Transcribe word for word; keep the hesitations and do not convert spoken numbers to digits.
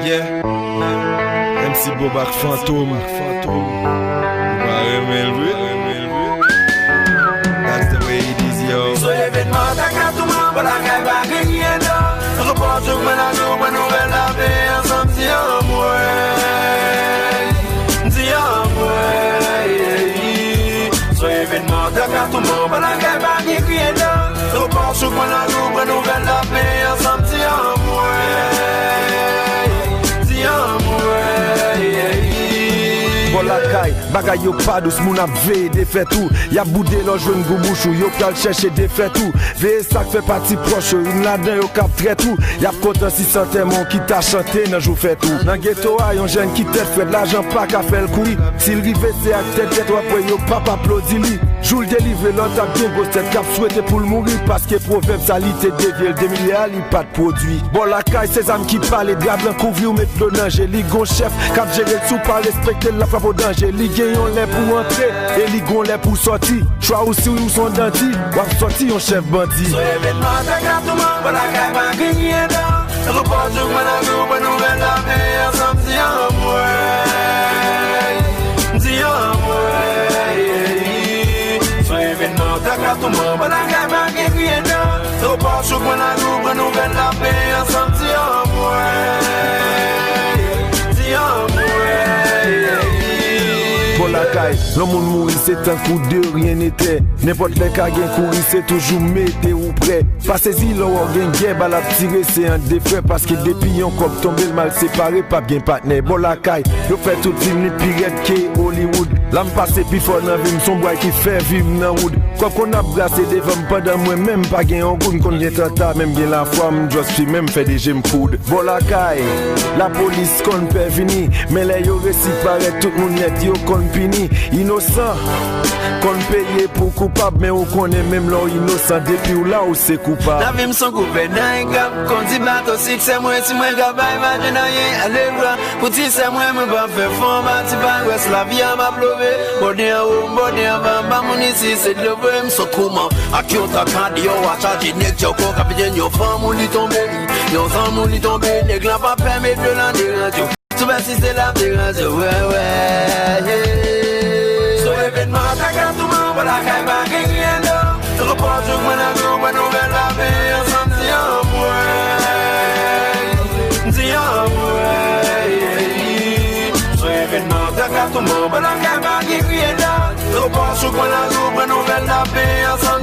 Yeah. M C Bob ak Fantom. Ou pa renmen l vre? That's the way it is, yo. Sou evènman Takatouman, bò lakay pa gen ryen non. Repò jouk mwen la nou pran nouvèl la, men ansanm di anmwey. Di anmwey. Sou evènman Takatouman, bò lakay pa gen ryen non. Repò jouk mwen la nou pran nouvèl la, men ansanm di anmwey. Di anmwey. Bò lakay, bagay yo pa dous, moun ap veye defèt ou. Y ap boude lè w jwenn gou bouch ou, yo pral chèche defèt ou. Veye sa k fè pati pwòch yo, youn ladan yo k ap trèt ou. Y ap kontan si s antèman w ki ta chante nan jou fèt ou. Nan geto a, yon jèn ki tèt frèt, lajan pa ka fè l kouri. Si l rive, se ak tèt dwèt w ap wè yo p ap aplodi li. Jou l delivre, lòt ap gen gwos tèt k ap swete pou l mouri, paske pwovèb sa li te devye l de milya li pa t pwodui. Bò lakay, se zam ki pale, dra blan kouvri w, met dlo nan je. Li gon chèf k ap jere l, si w pa respekte l, l ap frape w danje. Li gen yon lè pou antre, e li gon lè pou sòti. Chwa ou si w se yon dandi, w ap sòti yon chèf bandi. Sou evènman Takatouman, bò lakay pa gen ryen non. Repò jouk mwen la nou pran nouvèl la, men ansanm di anmwey. Di anmwey. Sou evènman Takatouman, bò lakay pa gen ryen non. Repò jouk mwen la nou pran nouvèl la, men ansanm di anmwey. Di anmwey. Bò lakay, lè yon moun mouri, se tankou de ryen nete. Nenpòt lè ka gen kouri, se toujou mete ou prè. Pa sezi lè w wè w gen gè, bal ap tire, se ant de frè. Paske depi yon kòb tonbe, l mal separe, p ap gen patnè. Bò lakay, yo fè tout fim li pi rèd ke Hollywood. La m pase pi fò nan vi m, s on bway ki fè vi m nan wood. Kòb konn ap brase devan m pandan mwen menm pa gen yon goud. M konn gen tanta, men m gen lafwa, m just fimen, m fè de je m poud. Bò lakay, lapolis konn pè vini, men lè yo resi parèt, tout moun nèt yo konn pini. Inosan konn peye pou koupab, men ou konnen menm lè w inosan, depi w la ou se koupab. Lavi m s on gouvènay k ap kondi bato siksè mwen, si mwen ka bay pa gen anyen alevwa. Pou ti sè mwen, mwen pa fè fon, pati pa rès lavi a m ap love. Bòde anwo, m bòde anba, m pa moun isi, se dlo vre, m sot kouman. Ak yon tank deyò a chaje nèg djòkò, kapitèn yon fanm ou li tonbe. Yon zanmi ou li tonbe, nèg la pa pèmèt de lan deranje w. Sou pèsiste l ap deranje w, wè, wè, yeah. Sou evènman Takatouman, bò lakay pa gen ryen non. Repò jouk mwen la nou pran nouvèl la, men ansanm di anmwey. Di anmwey. Sou evènman Takatouman, bò lakay pa gen ryen non. Repò jouk mwen la nou pran nouvèl la, men ansanm